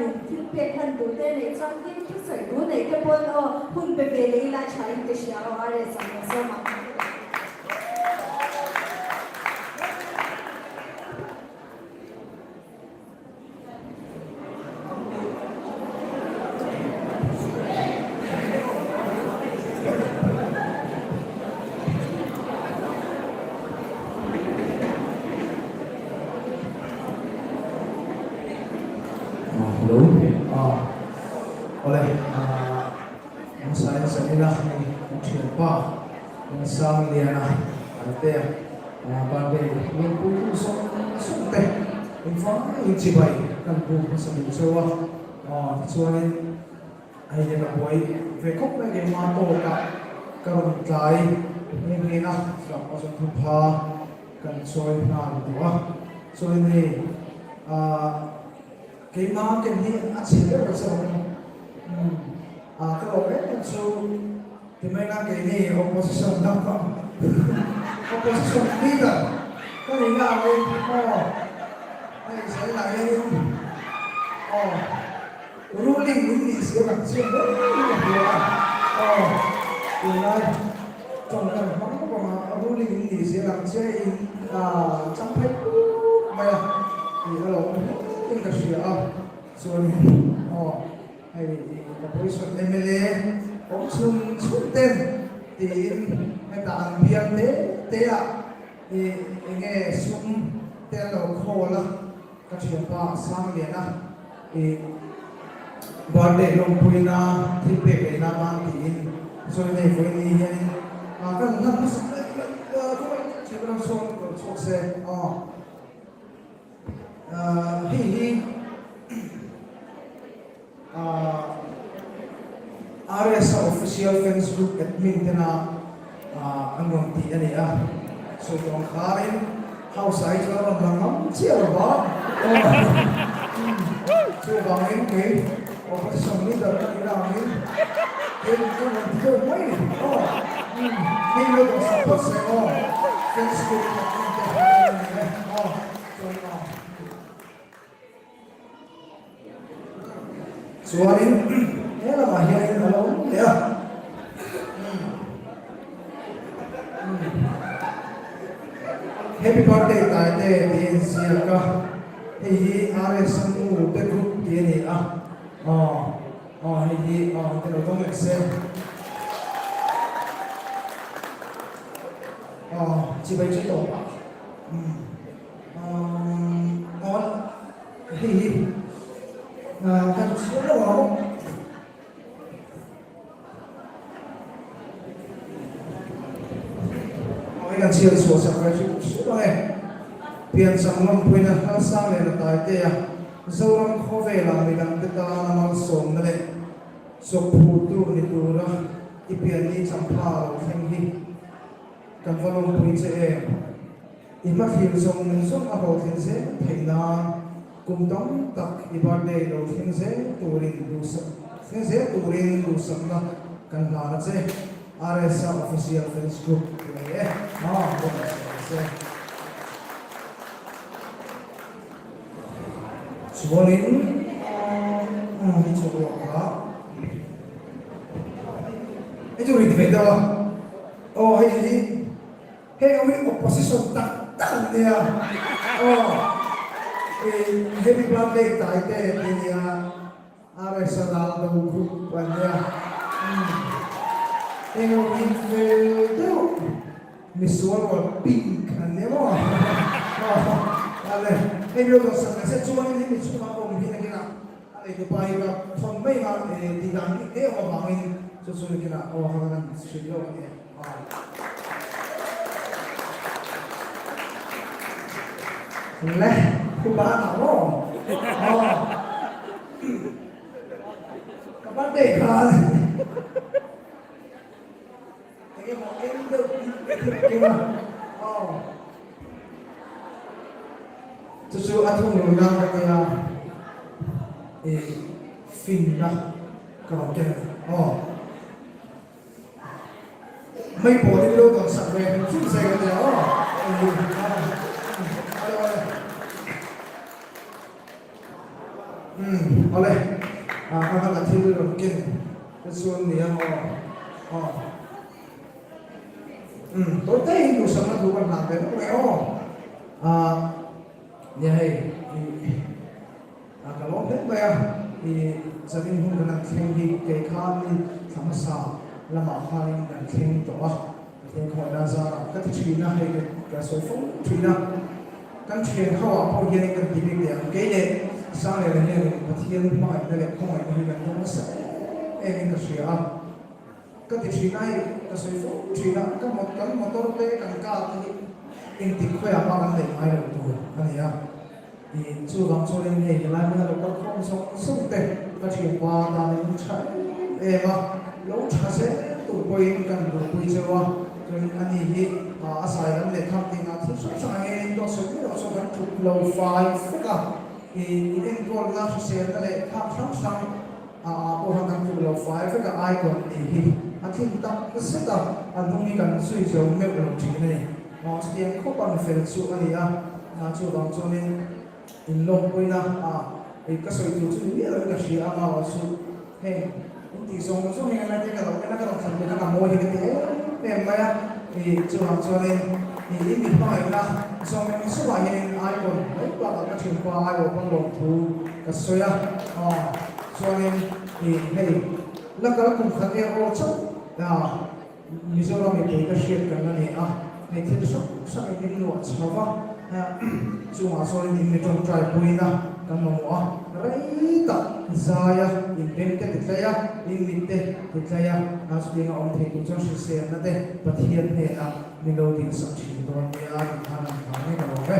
hianin thil pek hlan duh te neih chuan thil thusawi duh neih te pawn aw hun pe ve leh ila tha in ka hria aw RS ang lo sawm ang. Hello awle hmasa in Samira hei kan thianpa Sangliana Altea birthday lawmpui tu zawng zawng te engvang in chibai kan bu hmasa duh cheu a tichuanin hei hian a buai ve khawp mai keimah tawkah ka rawn tlai nghe nghe a hlauh a zawng thupha kan chawi nghal duh a chuanin hei keimah ken hi a chhe ber ka che awm ka lawm em em chu. Timaina keini opposition dang opposition leader ka nih na angin aw hei Israel ah hianin aw ruling in nih si ang chiang hle in ka hria a aw tunlai tawng kan hmang bawk ang a ruling in nih si ang chiah in chang phei puk mai a tih a lo awm hle in ka hria a chuanin aw Hei opposition mla awm chhun chhun ten tiin heta an bial te te ah ih enge sum te an lo khawl a, ka thianpa Sangliana ih birthday lawmpuina thil pek leh na tan tiin sawi nei vawiin ni hianin ah kan hlan hmasa thianpa lam sawn lo chhuak se aw. Hei hi RSA official fans group admin tena an rawn tih a ni a, sawi tawh ang kharin house ah hi chuan a rawn lang ngam chiah lo va, chuvangin kei opposition leader ka nih avangin kei ka rawn ti deuh mai ni aw, hei lo dawh sak phawt se aw, fans group admin te an ni e aw. Chuanin he lamah hianin a lo awm leh a. Happy birthday Taite tih a inziak a, hei hi RS nu te group tih a ni a, aw aw hei hi aw te lo dawng leh se. Aw chibai chu tawp ah. Hei hi kan chhiar lo ang. Hei kan chhiar chhuah sak ve hrim hrim ang e. Piancham lawmpuina Lalsang leh Lataitea Zoram khawvelah midangte tana malsawmna leh chawkphurtu ni tura i pianni champha lo thleng hi Kan va lawmpui che em? I hmathlir zawng zawng a hlawhtlin zel theih nan kum tam tak i birthday lo thleng zel turin duhsak thleng zel turin duhsakna kan hlan a che. RSA Official Fans Group ti mai e. Haa bawk a sawi se. Chuanin aa hi chu ruak kha hei chu rit ve deuh a. Aw hei hi heng ho hi opposition tak tak an nia aw i happy birthday Taite ti nia RS a ral do group an nia umm heng ho hi fel deuh misual rual pink an nia maw aw ale hei mi lo dawhsan mai se chuanin hemi chhungah awm hi nakinah a neitupa hi ka thawn mai anga tih dan hi hle awm avangin chu chu nakinah aw kha kan hrilh lawk a nia. Le, thu ba na maw? Aw. Ka birthday khan. Enge maw eng deuh kim a. Aw. Chu chu a thungrul na ka tia. E finna ka rawn ken a ni. Aw. Mei pawl in lo dawn sak ve hrim hrim se ka tia aw. Ale ale. Umm awle ah ka kha ka thil rawn ken te chu an ni ang aw aw umm tawi te in duhsakna thu kan hlan ve lawk leh aw ah nia hei ih ah ka lawm hle mai a ih zanin hun kan han thleng hi kei khan ni thla hmasa lamah khanin kan thleng tawh a. Pathian khawihna zarah ka ti thin a, hei ka sawi fo thin a, kan thian ho ah pawh hianin kan ti bik leh ang, kei leh Sangliana hianin Pathian hmangaihna leh khawngaihna hi kan dawng nasa em em in ka hria a, ka ti thin a, hei ka sawi fo thin a, ka kan motor te kan car te hi engtik khawiah mah kan neih ngai lo tur a ni a, ih chuvang chuanin hei helai hmuna lo kal khawm zawng zawng te ka thianpa tanin tha em em a, lo tha zel tur pawhin kan duhpui cheu a, chuanin ani hi a zai lam leh kham tingah thil hrang hrang ang engin dawt sawi miah loh chuan kan tluk lo fai fek a, ih inenkawlna hriselna leh kham hrang hrang a ah pawh khan kan tluk lo fai vek a, icon nih hi a tling tak zet a, a hnung hi kan zui zo meuh lo thin a ni. Aw chutiang khawp a mifel chu a ni a, chuvang chuanin inlawmpuina a ei ka sawi tur chu ni miah loin ka hria a, mau chu heng in tih zawng zawng hi ngai te ka lo en a, ka rawn thlan ve khan a mawi hi ka ti em em mai a, ih chuvang chuanin ih in mi hmangaihna zawng zawngah hianin icon mai bakah ka thianpa aiawh pawn lawmthu ka sawi a, aw chuanin ih hei la kal kum khat erawh chauh a. Mizoram mipui ka hriat kan la ni a, hei thil hrang hrang in min luah chho va, chungah chuan in mi tawngtai puina kan mamawh a, rei tak zai a, in beng te ti tlai a, in mit te ti tlai a, chutianga awm thei tur chuan hriselna te Pathian hnenah min lo ding sak thin dawn nia tih khan an hlau ngei ka lawm e.